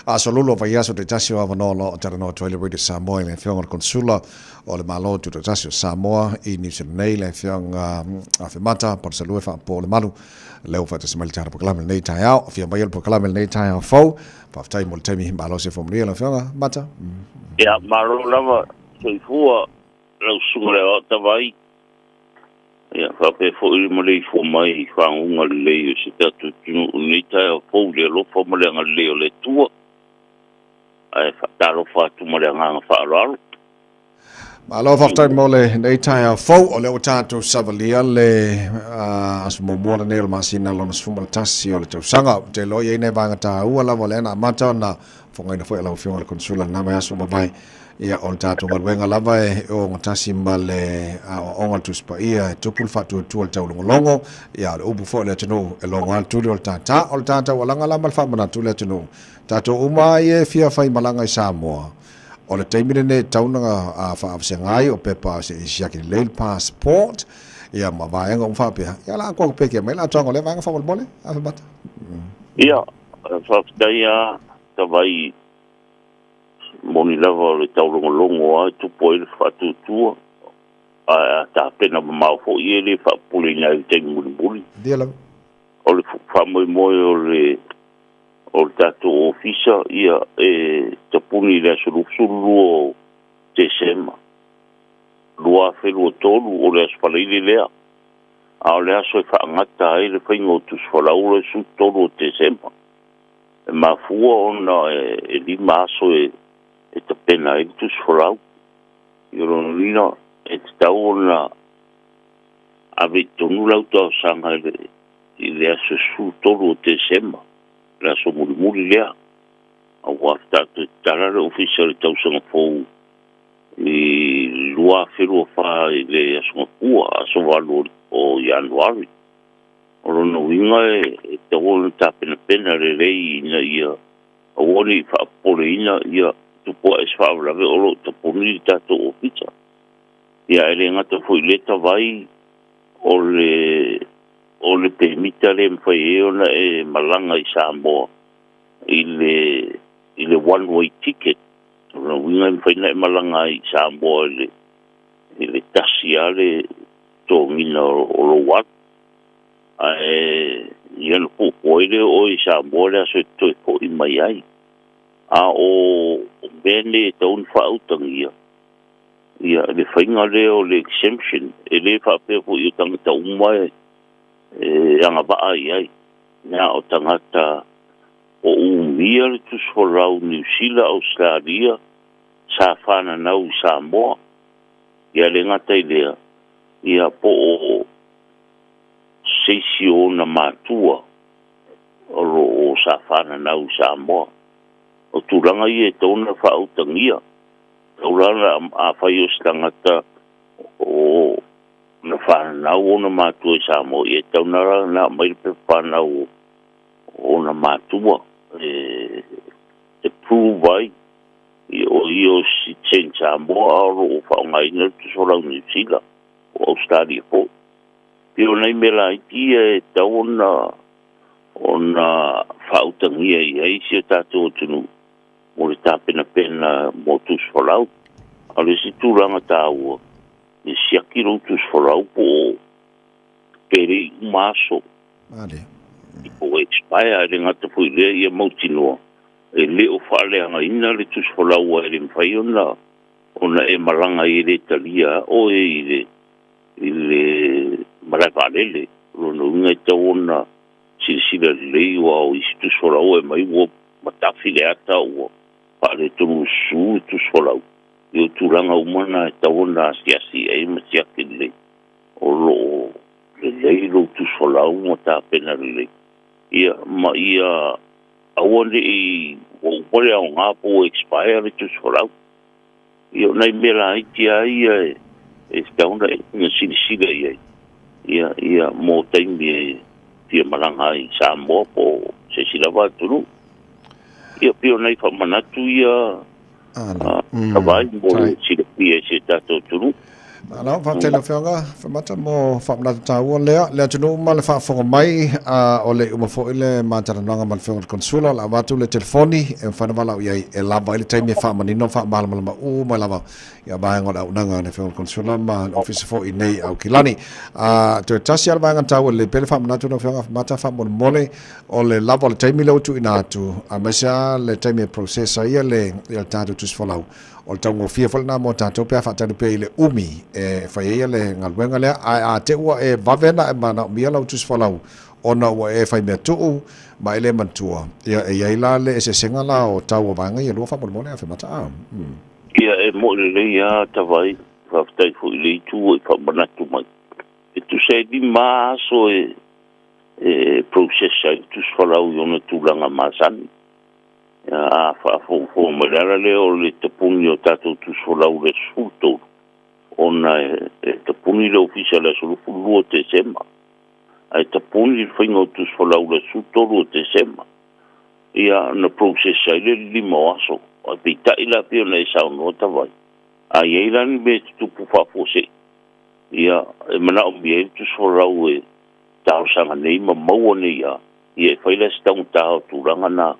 Aso lulu o vaiaso taitasi o avanoa o lo o talanoa atu ai le Radio Samoa i le Afioga i le Konesula o le Malo Tutoatasi o Samoa i Niu Sila nei, le Afioga Afemata Palusalue Faapoolemalu, lea ua faatasi mai le tatou polokalame i lenei taeao. Afio mai o le polokalame i lenei taeao fou. Faafetai mo le taimi, malo se fua manuia lau Afioga Mata. Ia, malo lava, soifua lau susuga i le Aoao Tavai, ia faapea foi le maleifua mai i faguga lelei o si o tatou atunuu i lenei taeao fou i le alofa ma le agalelei o le Atua. Ae faatalofa atu ma le agaga faaaloalo. Malo faafetai mo lenei taeao fou, o lea ua tatou savalia le aso muamua lenei o le masina lona 11 o le tausaga. Ou te iloa i ai nai vaega taua lava o lea na amata ona fogaina foi e lau Afioga i le Konesula i lena vaiaso ua mavae. Ia, o le tatou galuega lava e ogatasi ma le aoaoga o le Tusi Paia e tupu le faatuatua i le taulogologo, ia, o le upu foi a le atunuu, e logo lava le tuli o le tātā. O le tā taualaga la ma le faamanatu i le atunuu, tatou uma lava ia e fia faimalaga i Samoa, o le taimi lenei e tatau ona faavasega ai o pepa se i siaki lelei le passport, ia ma vaega uma faapea. Ia, o le a atoa peke mai le atoaga o lea vaega faamolemole, Afemata. Ia, faafetai lava Tavai. Moni lava o le taulogologo lava e tupu ai le faatuatua, ae a tapena mamao foi e le faapopoleina ai i le taimi mulimuli. Ia lava. O le faamoemoe o le o le tatou ofisa ia e tapuni i le aso 22 o Tesema 2023, o le aso Faraile lea, a o le aso e faagata ai le faiga o tusi folau o le 13 o Tesema. E mafua ona e 5 aso e tapena ai le tusi folau. I o lona uiga e tatau ona ave i totonu lau talosaga i le aso 13 o Tesema, le aso mulimuli lea. Aua tatou te tatala le ofisa i le tausaga fou i 2024 i le aso Gafua, aso 8 o Ianuari. O lona uiga e tatau ona tapenapena lelei ina ia aua ne i faapopoleina ia tupu ae se faalavelave o lo o tapuni le tatou ofisa. Ia e le gata foi i lea tavai o le o le pemita lea e mafai ai ona e malaga i Samoa i le i le one way ticket. O lona uiga e mafai ona e malaga ai i Samoa i le i le tasi lava le totogiina o lou alu. Ae ia ona puupuu ai lea o oe i Samoa le aso e toe foi mai ai. A o mea nei e tatau ona faautagia, ia le faiga lea o le exemption, e le faapea foi o tagata uma e agavaa i ai. Na o tagata o umia le tusi folau Niu Sila, Ausetalia, sa fananau i Samoa. Ia le gata i lea, ia po o se isi o ona matua o lo o sa fananau i Samoa. O tulaga ia e tatau ona faautagia. Tau la afai o se tagata o na fananau ona matua i Samoa, ia e tatau ona aumai le pepa fanau o ona matua e prove ai o ia o se citizen Samoa a o lo o faaaogaina le tusi folau Niu Sila o Ausetalia foi. Pei o nai mea laiti ia e tatau ona faautagia i ai si o tatou atunuu mo le tapenapena mo tusi folau. A o le isi tulaga taua, e siaki lou tusi folau po o pe le i uma aso. Po o expire, e le gata foi i lea ia mautinoa e le o faaleagaina le tusi folau aua e le mafai ona e malaga ai e le talia oe i le malae vaalele. O lona uiga e tatau ona silasila lelei aua o isi tusi folau e aumai ua matafi le ata ua faaletonu susu le tusi folau. I o tulaga uma na e tatau ona asiasi i ai ma siaki lelei o lo o lelei lou tusi folau ma tapena lelei. Ia ma ia aua ne i ua uma le aoga po ua expire le tusi folau. Ia o nai mea laiti lava ia e tatau ona silasila i ai ia, ia mo taimi e fia malaga ai i Samoa po o se isi lava atunuu. Ia pei o nai faamanatu ia tavai mo le silafia i si o tatou atunuu. Malo, faafetai lau Afioga Afemata mo faamanatu taua lea. Le atunuu ma le faafofoga mai, o le uma foi le ma talanoaga ma le Afioga i le Konsula, o le a avatu le telefoni e mafai ona valaau i ai e lava ai le taimi e faamanino ma faamalamalama uma lava ia vaega o le auaunaga a le Afioga i le Konsula ma le Ofisa foi i Aukilani. Toe tasi lava le vaega taua e lelei pea le faamanatu lau Afioga Afemata faamolemole, o le lava o le taimi lea ua tuuina atu, aemaise lava le taimi e process ai le tatou tusi folau. O le taugofie foi lena mo tatou pe a faatali pea i le umi e fai ai le galuega lea. Ae a te i ua e vave ona e manaomia lau tusi folau ona ua e fai mea tuu ma e le manatua, ia e i ai la le eseesega la o tau o vaega ia e lua faamolemole Afemata. Ia e mo'i lelei lava Tavai, faafetai foi i le itu ua e faamanatu mai. E tusa e 5 aso e process ai le tusi folau i ona tulaga masani. A faafogafoga mai, le ala lea o le tapuni o tatou tusi folau i le aso 13, ona e tapuni le ofisa i le aso 22 o Tesema. Ae tapuni le faiga o tusi folau i le aso 13 o Tesema. Ia na process ai le 5 o aso. Ae peitai la pei ona e saunoa Tavai, a i ai la ni mea e tutupu faafuasei, ia e manaomia ai le tusi folau e talosaga nei ma maua nei a, ia e fai la se taugata o tulaga na.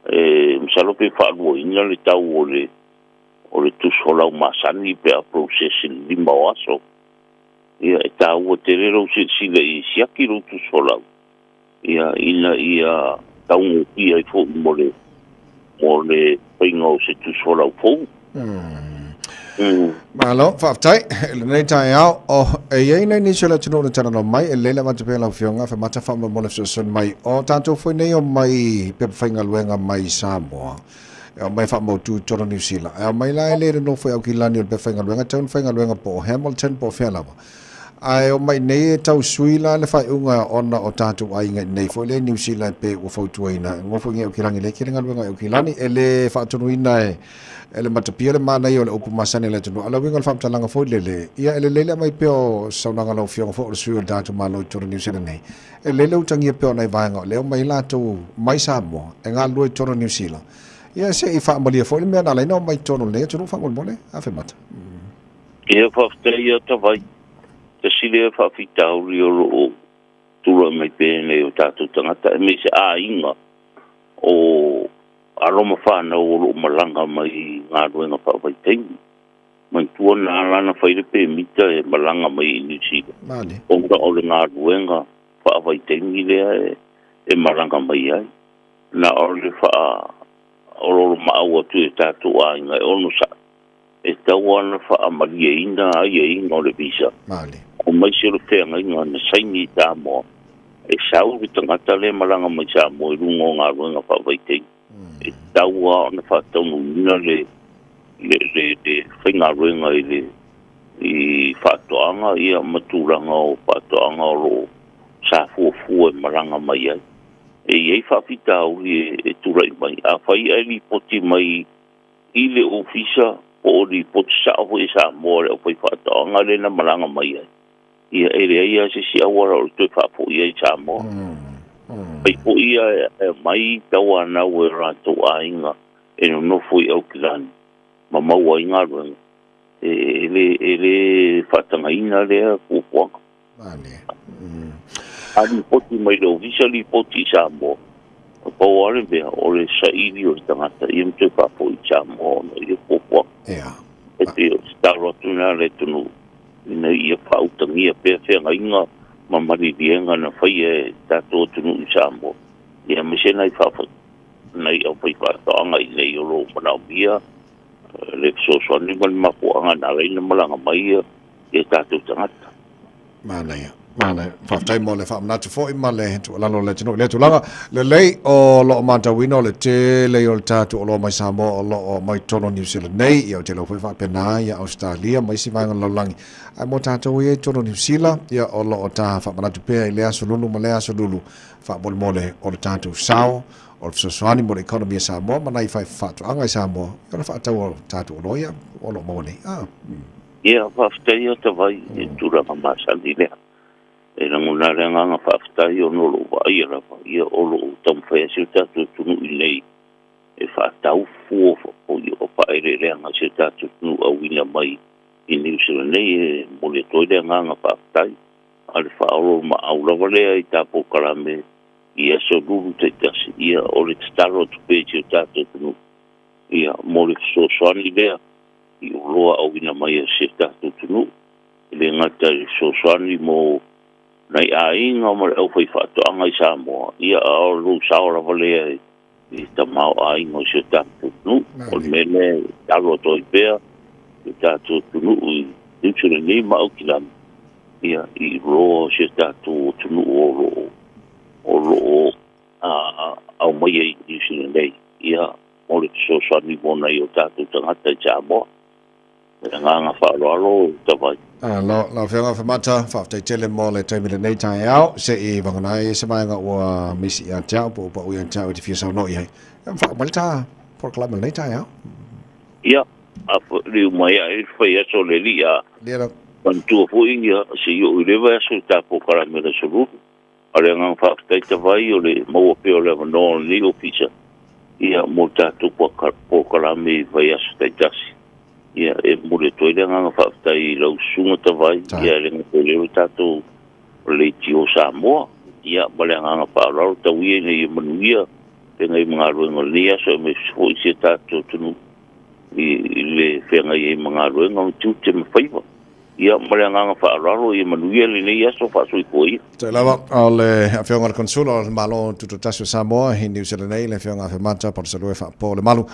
E masalo pe faaluaina le tau o le tusi folau masani pe a process i le 5 o aso. Ia e taua tele lou silasila i siaki lou tusi folau, ia ina ia taugofie ai foi mo le faiga o se tusi folau fou. Malo, faafetai. Lenei taeao, o e i ai nai nisi o le atunuu na talanoa mai, e lelei le avatu pea lau Afioga Afemata faamolemole fesoasoani mai. O tatou foi nei o mai pepa faigaluega mai Samoa, e omai faamautu i totonu o Niu Sila. E omai la e le nonofo i Aukilani o le pepa faigaluega, e tatau ona faigaluega po o Hamilton po o fea lava. Ae omai nei e tau sui la le faaiuga ona o tatou aiga i nei foi lea i Niu Sila e pei ua fautuaina. E nofo i Aukilani lea tele galuega i Aukilani, e le faatonuina e le matapia le manaia o le upu masani a le atunuu. A o le uiga o le faamatalaga foi lele, ia e lelei le aumai pea o saunoaga a lau Afioga foi o le sui o le tatou Malo i totonu o Niu Sila nei. E lelei le utagia pea o nai vaega o lea omai latou mai Samoa e galulue i totonu o Niu Sila. Ia se i faamalie foi le mea na ala ai ona omai i totonu o lenei atunuu faamolemole. Afemata. Ia faafetai ia Tavai. Tasi lea faafitauli o loo tulai mai pea nei o tatou tagata aemaise aiga o alo ma whanau o loo malaga mai galuega faavaitaimi. Manatua na ala na fai le pemita e malaga mai i Niu Sila. Ona o le galuega faavaitaimi lea e malaga mai ai. Na o le faaoloolomaau atu e tatou aiga e ono sa'i. E tau ana faamalieina aiaiga o le visa. O mai se o le feagaiga na saini i Samoa. E sau le tagata le malaga mai Samoa i luga o galuega faavaitaimi. E tau a ona faataunuuina le faigaluega i le i faatoaga ia ma tulaga o faatoaga o loo sa fuafua e malaga mai ai. E i ai faafitauli e tulai mai. Afai ae lipoti mai i le ofisa po o lipoti sao foi e Samoa le aufai faatoaga lea na malaga mai ai. Ia e leai lava se isi auala o le toe faafoi ai i Samoa. Fai foi ia e mai tauanau e latou aiga e nonofo i Aukilani ma maua ai galuega. E le faatagaina lea fuafuaga. A lipoti mai le ofisa, lipoti i Samoa. O pau lava le mea o le saili o le tagata ia ma toe faafoi i Samoa ona ia fuafuaga. E pei o se talo atu lena le atunuu ina ia faautagia pea feagaiga ma maliliega na faia e tatou atunuu i Samoa. Ia aemaise nai nai aufai faatoaga i nei o loo manaomia le fesoasoani ma le mafuaaga na ala ai ona malaga mai ia tatou tagata. Manaia, manaia. Faafetai mo le faamanatu foi ma le tuualalo o le atunuu i lea tulaga. Lelei o loo matauina o le tele o le tatou oloa mai Samoa o loo mai totonu o Niu Sila nei, ia ou te iloa foi faapena ia Ausetalia ma isi vaega o le lalolagi. Ae mo tatou ia i totonu o Niu Sila, ia o loo ta faamanatu pea i lea aso lulu ma lea aso lulu faamolemole o le tatou sao o le fesoasoani mo le economy a Samoa ma nai faatoaga i Samoa, ia o le faatau o tatou oloa ia o loo maua nei. Ia faafetai ia Tavai i tulaga masani lea. E lagona le agaga faafetai ona o lou vaaia lava, ia o lou taumafai ai si o tatou atunuu i nei e faatau fua o faaeleeleaga si o tatou atunuu auina mai i Niu Sila nei. E momoli atu ai le agaga faafetai, a le faaoloolomaau lava lea i tatou kalame i aso lulu taitasi. Ia, o le tatalo atu pea i si o tatou atunuu, ia, mo le fesoasoani lea i oloa auina mai e si o tatou atunuu, e le gata i le fesoasoani mo nai aiga ma le aufaifaatoaga i Samoa, ia, a o lou sao lava lea i tamaoaiga o si o tatou atunuu. O le mea lea e tatalo atu ai pea i o tatou atunuu i Niu Sila nei ma Aukilani, ia, i oloa o si o tatou atunuu o lo o aumaia i Niu Sila nei, ia, mo le fesoasoani mo nai o tatou tagata i Samoa. Le agaga faaaloalo, Tavai. Alo, lau Afioga Afemata, faafetai tele mo le taimi lenei taeao. Se i vagana ai se vaega ua misi ia te au, po o pau ia te au e te fia saunoa i ai, faauma le ta polokalame lenei taeao. Ia, liu mai ai le fai aso le alii a Lia. manatua foi, ia, se i oo i le vaiaso i tatou kalame le aso Lulu. A le agaga faafetai, Tavai, o le maua pea o le avanoa o lenei ofisa, ia, mo tatou polokalame i vaiaso taitasi. Ia, e momoli atu ai le agaga faafetai i lau susuga Tavai, ia, e le gata i lea o le tatou Leitio Samoa. Ia, ma le agaga faaaloalo, tau ia ina ia manuia feagai ma galuega o lenei aso, aemaise foi si o tatou atunuu i le feagai ai ma galuega ma tiute ma faiva. Ia, ma le agaga faaaloalo, ia manuia lenei aso, faasoifua ia. Tai lava o le Afioga le Konsula o le Malo Tutoatasi o Samoa i Niu Sila nei, le Afioga Afemata Palusalue Faapo le Malu.